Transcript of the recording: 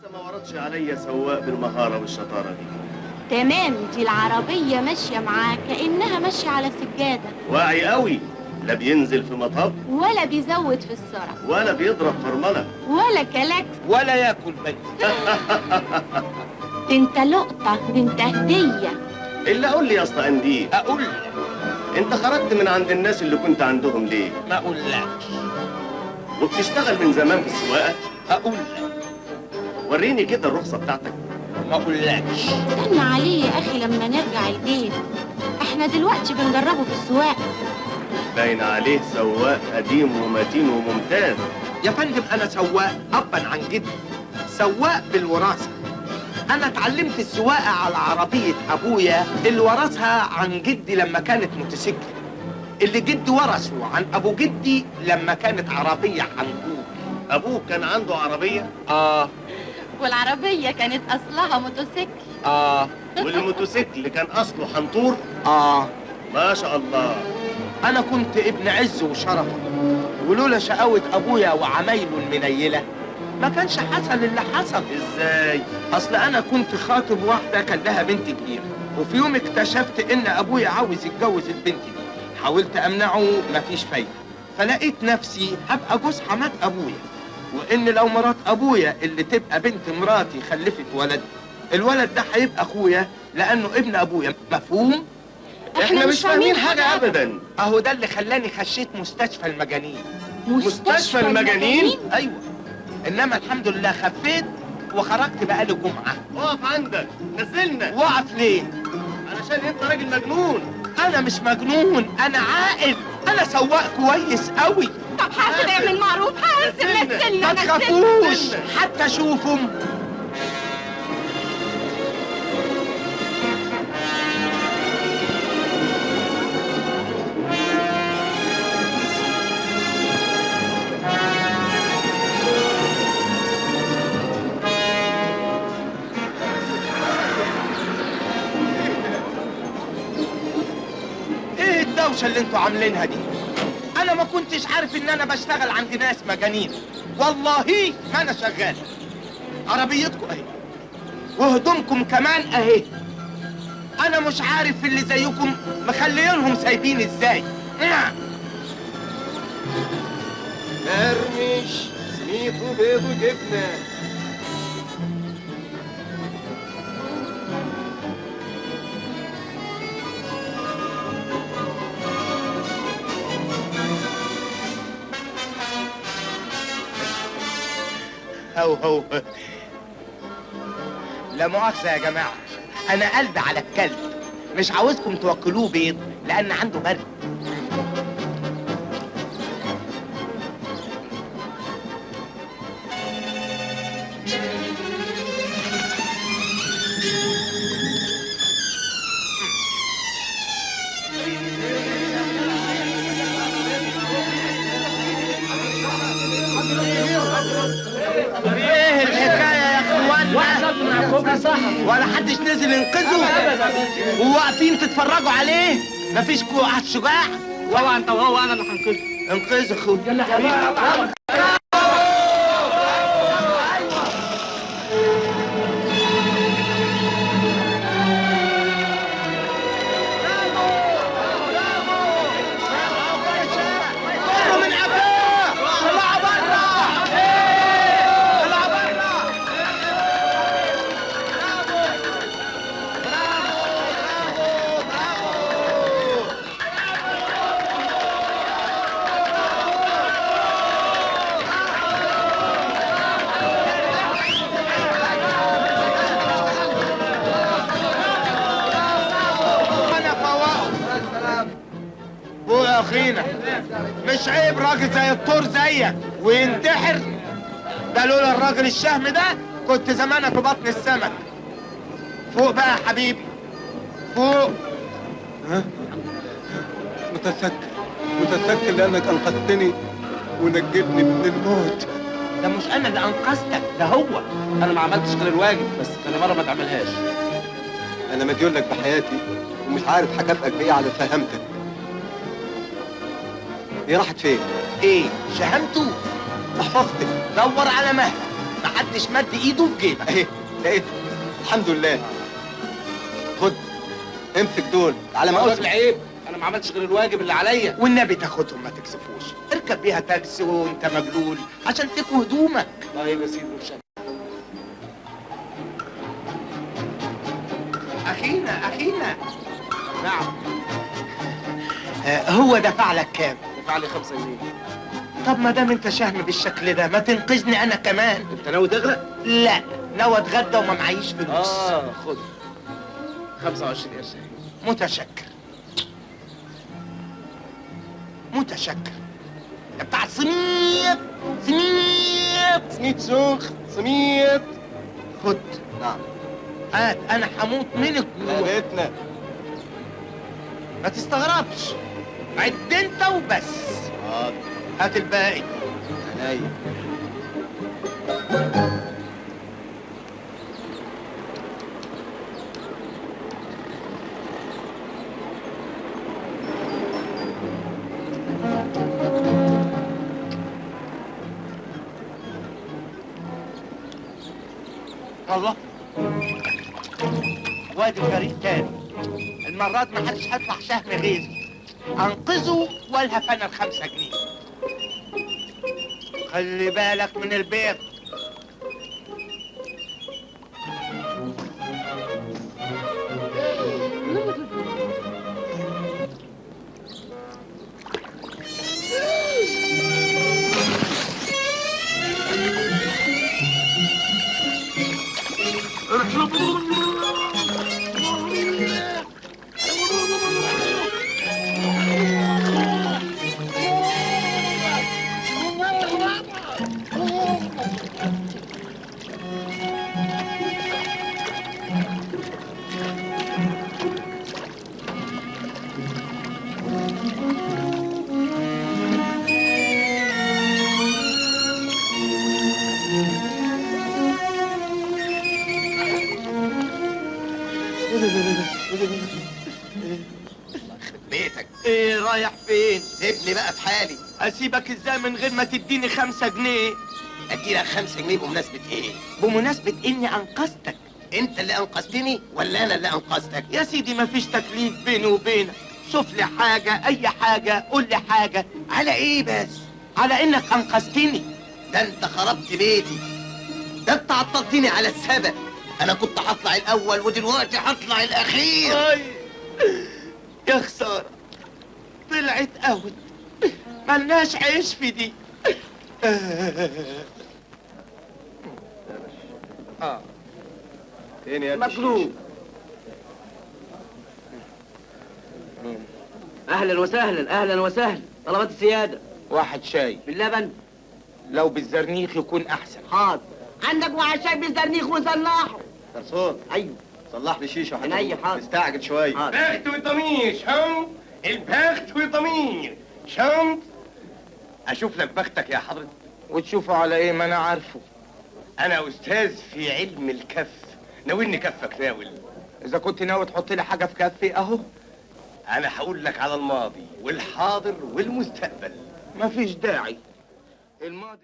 لسه ما وردش عليا سواق بالمهاره والشطاره دي. تمام، دي العربية ماشية معاه كانها ماشية على سجادة. واعي قوي، لا بينزل في مطب ولا بيزود في السرعة ولا بيضرب فرمله ولا كلاكس ولا ياكل بني. ده انت لقطة، ده انت هديه. الا قول لي يا اسطى قنديل. اقول لك، انت خرجت من عند الناس اللي كنت عندهم ليه؟ ما اقولكش. وبتشتغل من زمان في السواقة؟ اقول لك. وريني كده الرخصة بتاعتك. ما اقولكش. استنى عليه يا اخي لما نرجع البيت، احنا دلوقتي بنجربه في السواقة. باين عليه سواق قديم ومتين وممتاز. يا فندم انا سواق ابا عن جدي، سواق بالوراثه. انا اتعلمت السواقة على عربية ابويا اللي ورثها عن جدي لما كانت موتوسيكل، اللي جدي ورثه عن ابو جدي لما كانت عربية حنطور. ابوك كان عنده عربية؟ اه. والعربية كانت اصلها موتوسيكل. اه. والموتوسيكل كان اصله حنطور؟ اه. ما شاء الله. انا كنت ابن عز وشرفه، ولولا شقاوة ابويا وعمايله المنيله ما كانش حصل اللي حصل. ازاي؟ اصل انا كنت خاطب واحدة كان لها بنت كبيرة، وفي يوم اكتشفت ان ابويا عاوز يتجوز البنت دي. حاولت امنعه مفيش فايده، فلقيت نفسي هبقى جوز حمات ابويا، وان لو مرات ابويا اللي تبقى بنت مراتي خلفت ولد، الولد ده هيبقى اخويا لانه ابن ابويا. مفهوم؟ احنا مش فاهمين حاجة ابدا. اهو ده اللي خلاني خشيت مستشفى المجانين. مستشفى المجانين؟ ايوه، انما الحمد لله خفيت وخرجت بقالي جمعه. اقف عندك، نزلنا. وقف ليه؟ علشان انت راجل مجنون. انا مش مجنون، انا عاقل، انا سواق كويس قوي. طب حاسب اعمل معروف، حاسب. نزلنا. ما تخافوش، حتى شوفوا. الدوشة اللي انتوا عاملينها دي؟ انا ما كنتش عارف ان انا بشتغل عند ناس مجانين، والله ما انا شغال. عربيتكم اهي وهدومكم كمان اهي، انا مش عارف اللي زيكم مخليينهم سايبين ازاي. مرمش سميط وبيض وجبنه. هو هو لا مؤاخذة يا جماعة، أنا قلبي على الكلب، مش عاوزكم توكلوه بيض لأن عنده برد. ايه الحكاية يا اخوانا؟ ولا حدش نزل ينقذه؟ وواقفين تتفرجوا عليه؟ مفيش واحد شجاع؟ طبعا انت وهو، انا اللي هنقذه. انقذه اخويا. يلا يا حبيبي. اخينا مش عيب راجل زي الطور زيك وينتحر؟ ده لولا الراجل الشهم ده كنت زمانك في بطن السمك. فوق بقى يا حبيبي، فوق. ها؟ متشكر متشكر لانك انقذتني ونجيتني من الموت. ده مش انا اللي انقذتك، ده هو. انا ما عملتش غير الواجب، بس تاني مرة ما تعملهاش. انا مديون لك بحياتي ومش عارف هكافئك بايه على فهمتك. هي راحت فين؟ ايه؟ شهامته؟ محفظتك. دور على مهلك، محدش مد ايده في جيبك. اهي لقيته الحمد لله. خد امسك دول على ما اقول. عيب، انا ما عملتش غير الواجب اللي عليا. والنبي تاخدهم ما تكسفوش، اركب بيها تاكسي وانت مبلول عشان تكوي هدومك. طيب يا سيدي مش اخينا اخينا. نعم. هو دفع لك كام؟ دفع لي 5 جنيه. طب ما دام انت شهم بالشكل ده ما تنقذني انا كمان. انت ناوي تغرق؟ لا، ناوي اتغدى وما معيش فلوس. خد 25 قرش. متشكر متشكر. يا بتاع سميط سميط سميط سوخ سميط. خد. نعم. هات، انا هموت من الجوع. بيتنا. ما تستغربش، عد انت وبس. حاضر. هات الباقي. عينيا. الله، وادي الفريق تاني. المرات ما حدش هيطلع شهم غيري. انقذه والهف انا ال5 جنيه. خلي بالك من البيض. بيتك. ايه رايح فين؟ سيبني بقى في حالي. اسيبك ازاي من غير ما تديني 5 جنيه؟ اديلك 5 جنيه بمناسبة ايه؟ بمناسبة اني انقذتك. انت اللي انقذتني ولا انا اللي انقذتك؟ يا سيدي مفيش تكليف بيني وبينك. شوف لي حاجة، اي حاجة، قول لي حاجة. على ايه بس؟ على انك انقذتني. ده انت خربت بيتي، ده انت عطلتني على السبب. انا كنت هطلع الاول ودلوقتي هطلع الاخير. أي. يا خسارة، طلعت out، ملناش عيش في دي. فين يا مطلوب؟ اهلا وسهلا، اهلا وسهلا. طلبات السيادة. واحد شاي باللبن؟ لو بالزرنيخ يكون احسن. حاضر. عندك واحد شاي بالزرنيخ وصلحه. جرسون. ايوه صلح لي شيشة. عينيا. حاضر. مستعجل شوية. بخت وضمير شنط، البخت وضمير شنط. اشوف لك بختك يا حضرتك. وتشوفه على ايه؟ ما انا عارفه. انا استاذ في علم الكف. ناولني كفك. ناول. اذا كنت ناوي تحط لي حاجة في كفي اهو. انا هقول لك على الماضي والحاضر والمستقبل. مفيش داعي. الماضي